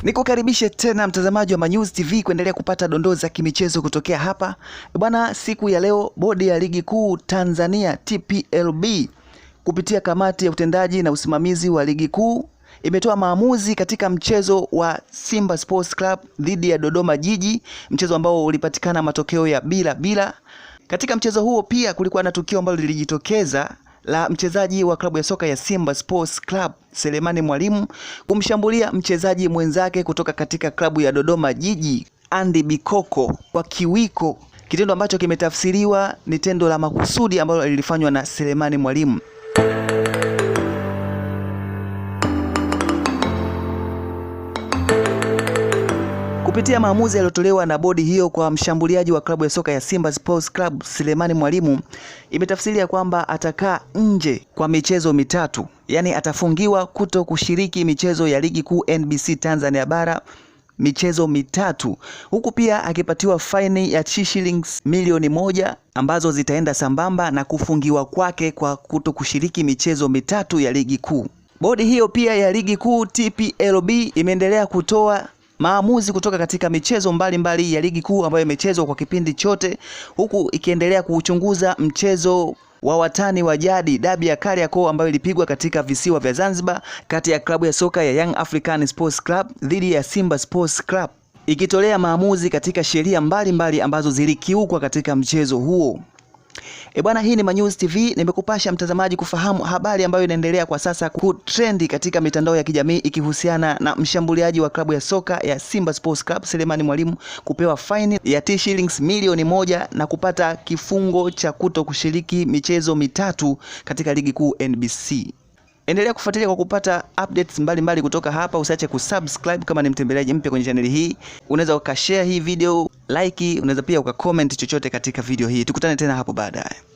Nikukaribishe tena mtazamaji wa Manyuzi TV kuendelea kupata dondoo za kimichezo kutokea hapa bwana. Siku ya leo bodi ya ligi kuu Tanzania TPLB kupitia kamati ya utendaji na usimamizi wa ligi kuu imetoa maamuzi katika mchezo wa Simba Sports Club dhidi ya Dodoma Jiji, mchezo ambao ulipatikana matokeo ya bila bila. Katika mchezo huo pia kulikuwa na tukio ambalo lilijitokeza la mchezaji wa klabu ya soka ya Simba Sports Club Selemani Mwalimu kumshambulia mchezaji mwenzake kutoka katika klabu ya Dodoma Jiji Andy Bikoko kwa kiwiko, kitendo ambacho kimetafsiriwa ni tendo la makusudi ambalo lilifanywa na Selemani Mwalimu. Kupitia maamuzi yaliyotolewa na bodi hiyo kwa mshambuliaji wa klabu ya soka ya Simba Sports Club Selemani Mwalimu, imetafsiria kwamba atakaa nje kwa michezo mitatu, yaani atafungiwa kuto kushiriki michezo ya ligi kuu NBC Tanzania bara michezo mitatu, huku pia akipatiwa faini ya shillings 1 milioni ambazo zitaenda sambamba na kufungiwa kwake kwa kuto kushiriki michezo mitatu ya ligi kuu. Bodi hiyo pia ya ligi kuu TPLB imeendelea kutoa maamuzi kutoka katika michezo mbalimbali mbali ya ligi kuu ambayo imechezwa kwa kipindi chote, huku ikiendelea kuuchunguza mchezo wa watani wa jadi dabi ya Kariakoo ambayo ilipigwa katika visiwa vya Zanzibar kati ya klabu ya soka ya Young African Sports Club dhidi ya Simba Sports Club, ikitolea maamuzi katika sheria mbalimbali ambazo zilikiukwa katika mchezo huo. E bwana, hii ni Manyuzi TV, nimekupasha mtazamaji kufahamu habari ambayo inaendelea kwa sasa kutrendi katika mitandao ya kijamii ikihusiana na mshambuliaji wa klabu ya soka ya Simba Sports Club Selemani Mwalimu kupewa faini ya shillings 1 milioni na kupata kifungo cha kuto kushiriki michezo mitatu katika ligi kuu NBC. Endelea kufuatilia kwa kupata updates mbalimbali mbali kutoka hapa. Usiache kusubscribe kama ni mtembeleaji mpya kwenye chaneli hii. Unaweza ukashare hii video, like, unaweza pia ukacomment chochote katika video hii. Tukutane tena hapo baadaye.